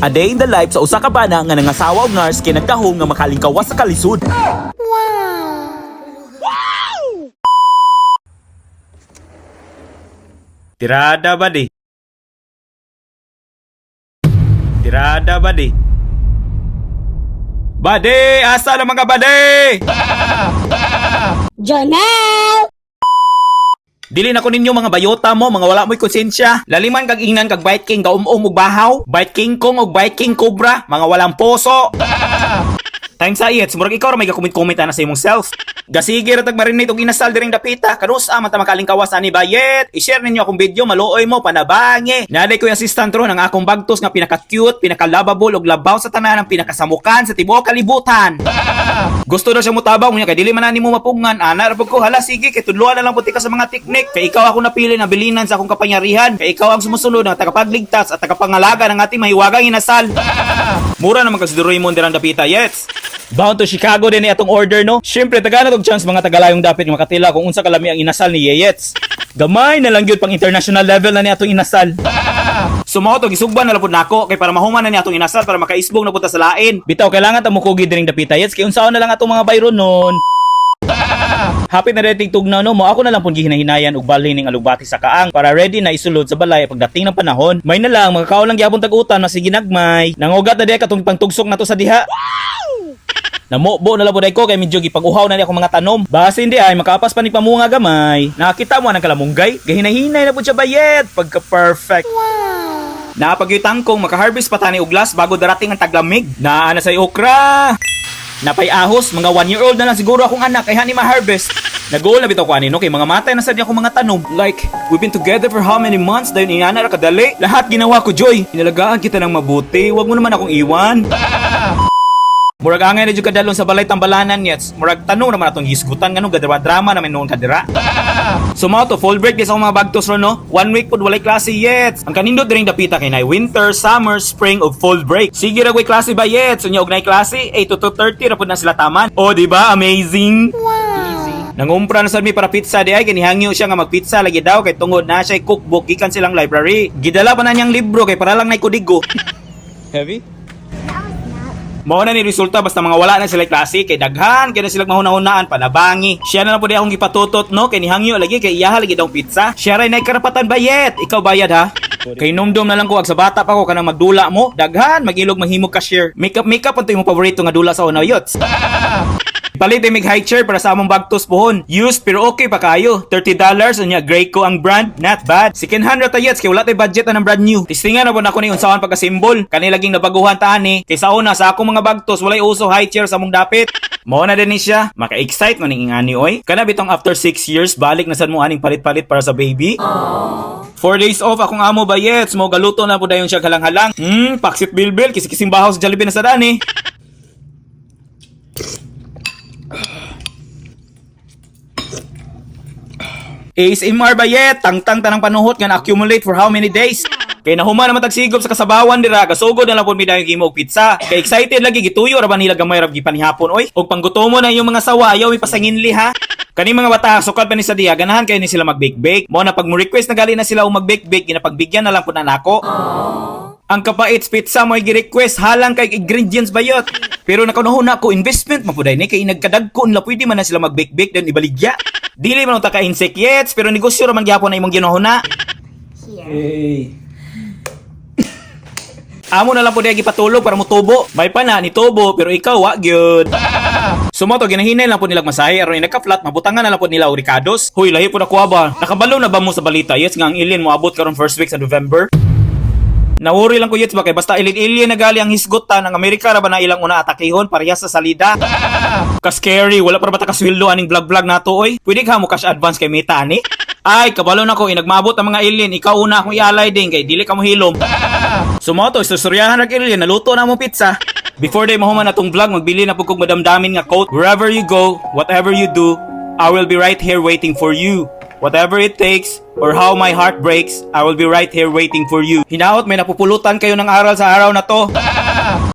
A day in the life sa usa ka bana nga nangasawa og nurse kay nagdahom nga makalingkawas sa kalisod. Tirada ba di? Tirada ba di? Bade! Asa na mga bade? Jonel! Dili na ko ninyo mga bayota mo, mga wala mo'y konsensya. Laliman kag ingnan kag Bite King gaum-um og bahaw, Bite King Kong og Bite King Cobra, mga walang poso. Time sa iyets, murag ikaw ra may gakumit-kumit na sa imong self. Gasige ra tag marinate og inasal diring dapita. Kanus man ta makalingkawas ani bayet. I-share ninyo akong video, maluoy mo panabangi. Naday ko yung assistant ron ang akong bagtos nga pinaka-cute, pinaka-lovable ug labaw sa tanan ang pinakasamukan sa tibuok kalibutan. Gusto daw siya mutabang unya kay dili man na nimo mapungan. Ana ra pud ko, hala sige kay tudloan na lang pud ka sa mga teknik. Kay ikaw ako napili na bilinan sa akong kapangyarihan. Kay ikaw ang sumusunod nga tagapagligtas at tagapangalaga ng ating mahiwagang inasal. Mura naman kag si Doraemon dirang dapita, yes. Bound to Chicago din ni atong order, no? Syempre, taga na tog chance mga tagalayong dapit nga makatila kung unsa kalami ang inasal ni Yeyets. Gamay na lang gyud pang international level na ni atong inasal. So mao to gisugban na lang pud nako kay para mahuman na ni atong inasal para makaisbong na pud ta sa lain. Bitaw kailangan ta mokugi diring dapita, yets, kay unsaon na lang atong mga bayron nun. Hapit na rin tugnaw no mo ako na lang pun gihinahinayan og balhin ning alugbati sa kaang para ready na isulod sa balay pagdating ng panahon. May na lang makakaon lang gyapon tag-utan mas ginagmay. Nangugat na diay katong pangtugsok nato sa diha. Namubo na lang po ko kay medyo gipag-uhaw na ni akong mga tanom. Basin di ay makapas pa ni pamunga gamay. Nakita mo ang kalamunggay. Gahinahinay na po siya bayet. Pagka perfect. Napagyutang kong makaharvest pa tani og glass bago darating ang taglamig. Naa na say okra. Napay ahos, mga 1 year old na lang siguro akong anak kay hani ma-harvest. Nag-goal na bitaw ko ani no kay mga matay na sad niya akong mga tanom. Like, we've been together for how many months dayon ingana ra kadali. Lahat ginawa ko, Joy. Inalagaan kita ng mabuti. Wag mo naman akong iwan. Murag angay na jud kadalon sa balay tambalanan yet. Murag tanong naman atong gisgutan nganong gadrama drama naman noon kadira. So mao to full break di sa akong mga bagtos ron no. One week pud walay klase yet. Ang kanindot diring dapita kay nay winter, summer, spring ug fall break. Sige ra ko'y klase ba yet. So nya og nay klase 8 to 2:30 ra pud na sila taman. Oh, di ba? Amazing. Nangumpra na sad mi para pizza di ay kinihangyo siya nga magpizza lagi daw kay tungod na siya cookbook gikan silang library. Gidala pa na niyang libro kay para lang nay kudigo. Heavy? Mao na ni resulta basta mga wala na sila klase kay daghan kay na sila mahuna-hunaan panabangi. Siya na lang pud akong gipatutot no kay nihangyo lagi kay iyaha lagi daw pizza. Siya ray nay karapatan bayet. Ikaw bayad ha. Kay numdum na lang ko ag sa bata pa ko kanang magdula mo, daghan magilog mahimog cashier. Makeup makeup unto imong paborito nga dula sa una yots. Palit ay mig high chair para sa among bagtos pohon. Used pero okay pa kayo. $30 unya gray ko ang brand, not bad. Second hand ra ta yets kay wala tay budget na ng brand new. Tistingan na po nako ni unsaon pagka symbol. Kani laging nabaguhan ta ani. Kay sa una sa akong mga bagtos walay uso high chair sa among dapit. Mao na din ni siya. Maka-excite man ning ingani oy. Kana bitong after 6 years balik na sad mo aning palit-palit para sa baby. 4 days off akong amo ba yets mo galuto na po dayon siya halang-halang. Paksit bilbil kisi-kising bahaw sa Jollibee na sad ani. ASMR ba yet? Tangtang tanang panuhot nga na-accumulate for how many days? Kay nahuman naman tagsigop sa kasabawan dira, gasugod na lang pud mi dayon gimo og pizza. Kay excited lagi gituyo ra ba nila gamay ra gipanihapon oy. Og panggutomo na iyong mga sawa, ayaw mi pasanginli ha. Kani mga bata sukad pa ni sa diha, ganahan kay ni sila mag-bake bake. Mo na pag mo request na gali na sila og mag-bake bake, ginapagbigyan na lang pud na nako. Ang kapait pizza mo gi-request halang kay ingredients bayot. Pero nakaunahon na ako investment mapuday ni kay nagkadagko nila pwede man na sila mag-bake bake then ibaligya. Dili man ta ka insect yet pero negosyo ra man gyapon na imong ginahuna. Here. Hey. Amo na lang po diya gipatulog para motubo. May pa na ni tubo pero ikaw wa gyud. Sumo to ginahinay lang po nila masahe aron nagka-flat mabutangan na lang po nila og Ricardos. Huy lahi po na kuha ba. Nakabalo na ba mo sa balita? Yes nga ang alien moabot karon first week sa November. Nawori lang ko yet ba kay basta ilin-ilin na gali ang hisgot ta ng Amerika ra ba na ilang una atakihon parehas sa salida. Ka-scary, wala pa ra ba ta kasweldo aning vlog-vlog nato oy. Pwede ka mo cash advance kay Meta ani? Ay, kabalo na ko inagmaabot ang mga alien, ikaw una akong ialay din kay dili ka mo hilom. Sumoto, istoryahan ra alien, naluto na mo pizza. Before day mahuman atong vlog, magbili na pud kog madamdamin nga quote. Wherever you go, whatever you do, I will be right here waiting for you. Whatever it takes, or how my heart breaks, I will be right here waiting for you. Hinaot, may napupulutan kayo ng aral sa araw na to.